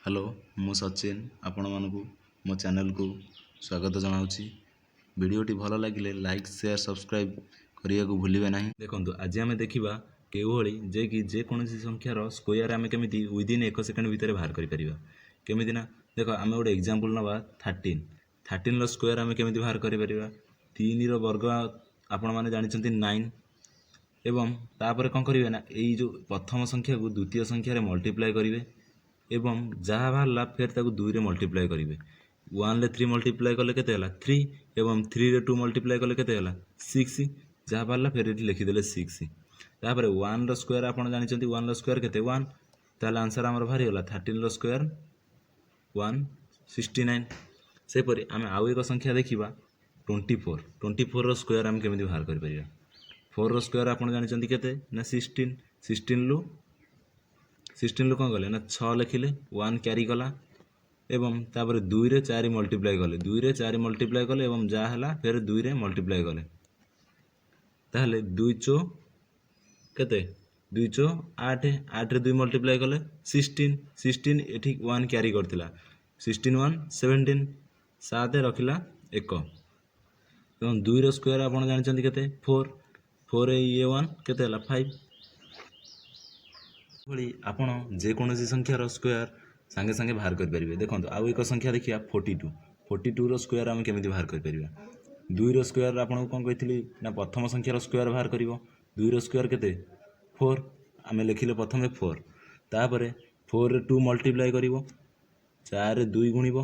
Hello, ମୁଁ ସଚିନ ଆପଣମାନଙ୍କୁ ମୋ ଚ୍ୟାନେଲକୁ ସ୍ୱାଗତ ଜଣାଉଛି। ଭିଡ଼ିଓଟି ଭଲ ଲାଗିଲେ ଲାଇକ୍, ସେୟାର, ସବସ୍କ୍ରାଇବ୍ କରିବାକୁ ଭୁଲିବେ ନାହିଁ। ଦେଖନ୍ତୁ, ଆଜି ଆମେ ଦେଖିବା କେଉଁଭଳି ଯେ କି ଯେକୌଣସି ସଂଖ୍ୟାର ସ୍କୋୟାର ଆମେ କେମିତି ୱିଦିନ୍ 1 ସେକେଣ୍ଡ ଭିତରେ ବାହାର କରିପାରିବା। କେମିତି ନା ଦେଖ, ଆମେ ଗୋଟେ ଏକ୍ଜାମ୍ପଲ୍ ନେବା 13। 13ର ସ୍କୋୟାର ଆମେ କେମିତି ବାହାର କରିପାରିବା? 3ର ବର୍ଗ ଆପଣମାନେ ଜାଣିଛନ୍ତି 9। ଏବଂ ତାପରେ କ'ଣ କରିବେ ନା ଏଇ ଯେଉଁ ପ୍ରଥମ ସଂଖ୍ୟାକୁ ଦ୍ୱିତୀୟ ସଂଖ୍ୟାରେ ମଲ୍ଟିପ୍ଲାଏ କରିବେ ଏବଂ ଯାହା ବାହାରିଲା ଫେର୍ ତାକୁ 2ରେ ମଲ୍ଟିପ୍ଲାଏ କରିବେ। 1ରେ 3 ମଲ୍ଟିପ୍ଲାଏ କଲେ କେତେ ହେଲା? 3। ଏବଂ 3ରେ 2 ମଲ୍ଟିପ୍ଲାଏ କଲେ କେତେ ହେଲା? 6। ଯାହା ବାହାରିଲା ଫେର୍ ଏଠି ଲେଖିଦେଲେ 6। ତାପରେ 1ର ସ୍କୋୟାର ଆପଣ ଜାଣିଛନ୍ତି, 1ର ସ୍କୋୟାର କେତେ? 1। ତାହେଲେ ଆନ୍ସର୍ ଆମର ବାହାରିଗଲା 13ର ସ୍କୋୟାର 169। ସେହିପରି ଆମେ ଆଉ ଏକ ସଂଖ୍ୟା ଦେଖିବା, 24। 24ର ସ୍କୋୟାର ଆମେ କେମିତି ବାହାର କରିପାରିବା? 4ର ସ୍କୋୟାର ଆପଣ ଜାଣିଛନ୍ତି କେତେ ନା 16। 16ରୁ କ'ଣ କଲେ ନା 6 ଲେଖିଲେ, 1 କ୍ୟାରି କଲା ଏବଂ ତାପରେ 2ରେ 4 ମଲ୍ଟିପ୍ଲାଏ କଲେ। 2ରେ 4 ମଲ୍ଟିପ୍ଲାଏ କଲେ ଏବଂ ଯାହା ହେଲା ଫେର 2ରେ ମଲ୍ଟିପ୍ଲାଏ କଲେ। ତାହେଲେ 2 ଚଉ କେତେ? 2 ଚଉ 8। 8ରେ 2 ମଲ୍ଟିପ୍ଲାଏ କଲେ 16। 16 ଏଠି 1 କ୍ୟାରି କରିଥିଲା, 16 1 17, 7 ରଖିଲା 1। ଏବଂ 2ର ସ୍କୋୟାର ଆପଣ ଜାଣିଛନ୍ତି କେତେ? 4। 4 ଇଏ 1 କେତେ ହେଲା? 5। ଏଭଳି ଆପଣ ଯେକୌଣସି ସଂଖ୍ୟାର ସ୍କୋୟାର ସାଙ୍ଗେ ସାଙ୍ଗେ ବାହାର କରିପାରିବେ। ଦେଖନ୍ତୁ, ଆଉ ଏକ ସଂଖ୍ୟା ଦେଖିବା, 42। 42ର ସ୍କୋୟାର ଆମେ କେମିତି ବାହାର କରିପାରିବା? 2ର ସ୍କୋୟାର ଆପଣଙ୍କୁ କ'ଣ କହିଥିଲି ନା ପ୍ରଥମ ସଂଖ୍ୟାର ସ୍କୋୟାର ବାହାର କରିବ। 2ର ସ୍କୋୟାର କେତେ? 4। ଆମେ ଲେଖିଲେ ପ୍ରଥମେ 4। ତାପରେ 4ରେ 2 ମଲ୍ଟିପ୍ଲାଏ କରିବ, 4ରେ 2 ଗୁଣିବ,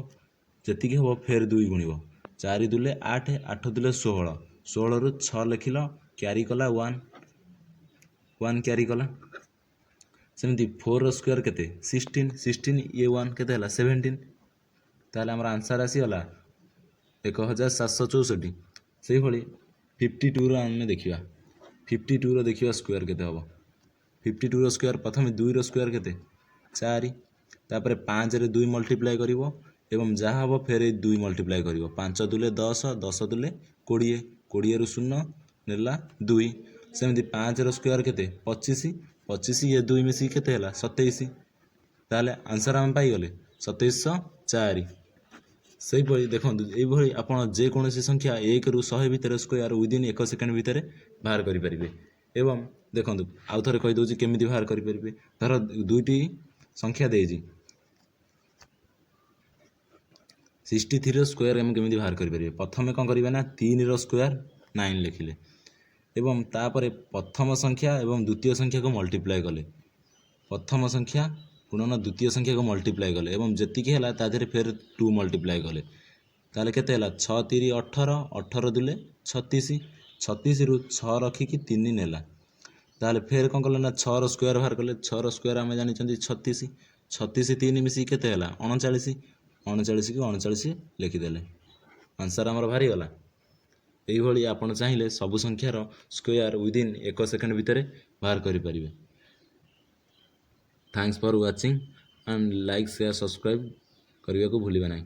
ଯେତିକି ହେବ ଫେର 2 ଗୁଣିବ। 4 ଦୁଲେ 8, 8 ଦୁଲେ 16, 16ରୁ 6 ଲେଖିଲ, କ୍ୟାରି କଲା 1, 1 କ୍ୟାରି କଲା। ସେମିତି 4ର ସ୍କୋୟାର କେତେ? 16। 16 ଇଏ 1 କେତେ ହେଲା? 17। ତାହେଲେ ଆମର ଆନ୍ସର୍ ଆସିଗଲା 1764। ସେଇଭଳି 52ର ଆମେ ଦେଖିବା। 52ର ଦେଖିବା ସ୍କୋୟାର କେତେ ହେବ। 52ର ସ୍କୋୟାର, ପ୍ରଥମେ 2ର ସ୍କୋୟାର କେତେ? 4। ତାପରେ 5ରେ 2 ମଲ୍ଟିପ୍ଲାଏ କରିବ ଏବଂ ଯାହା ହେବ ଫେର ଏଇ 2 ମଲ୍ଟିପ୍ଲାଏ କରିବ। 5 ଦୁଲେ 10, 10 ଦୁଲେ 20, 20ରୁ 0 ନେଲା 2। ସେମିତି 5ର ସ୍କୋୟାର କେତେ? 25। 25 ଇଏ 2 ମିଶିକି କେତେ ହେଲା? 27। ତାହେଲେ ଆନ୍ସର୍ ଆମେ ପାଇଗଲେ 2704। ସେହିପରି ଦେଖନ୍ତୁ, ଏଇଭଳି ଆପଣ ଯେକୌଣସି ସଂଖ୍ୟା 1ରୁ 100 ଭିତରେ ସ୍କୋୟାର ୱିଦିନ୍ 1 ସେକେଣ୍ଡ ଭିତରେ ବାହାର କରିପାରିବେ। ଏବଂ ଦେଖନ୍ତୁ, ଆଉ ଥରେ କହିଦେଉଛି କେମିତି ବାହାର କରିପାରିବେ। ଧର ଦୁଇଟି ସଂଖ୍ୟା ଦେଇଛି। 63ର ସ୍କୋୟାର ଆମେ କେମିତି ବାହାର କରିପାରିବେ? ପ୍ରଥମେ କ'ଣ କରିବେ ନା 3ର ସ୍କୋୟାର 9 ଲେଖିଲେ ଏବଂ ତାପରେ ପ୍ରଥମ ସଂଖ୍ୟା ଏବଂ ଦ୍ୱିତୀୟ ସଂଖ୍ୟାକୁ ମଲ୍ଟିପ୍ଲାଏ କଲେ। ପ୍ରଥମ ସଂଖ୍ୟା ଗୁଣନ ଦ୍ୱିତୀୟ ସଂଖ୍ୟାକୁ ମଲ୍ଟିପ୍ଲାଏ କଲେ ଏବଂ ଯେତିକି ହେଲା ତା ଦେହରେ ଫେର 2 ମଲ୍ଟିପ୍ଲାଏ କଲେ। ତାହେଲେ କେତେ ହେଲା? 6 ତିରି 18, 18 ଦୁଲେ 36, 36ରୁ 6 ରଖିକି 3 ନେଲା। ତାହେଲେ ଫେର କ'ଣ କଲେ ନା 6ର ସ୍କୋୟାର ବାହାର କଲେ। 6ର ସ୍କୋୟାର ଆମେ ଜାଣିଛନ୍ତି 36। 36 3 ମିଶିକି କେତେ ହେଲା? 39। 39କୁ 39 ଲେଖିଦେଲେ, ଆନ୍ସର୍ ଆମର ବାହାରିଗଲା। ଏଇଭଳି ଆପଣ ଚାହିଁଲେ ସବୁ ସଂଖ୍ୟାର ସ୍କୋୟାର ୱିଦିନ୍ 1 ସେକେଣ୍ଡ ଭିତରେ ବାହାର କରିପାରିବେ। Thanks for watching and like, share, subscribe କରିବାକୁ ଭୁଲିବେ ନାହିଁ।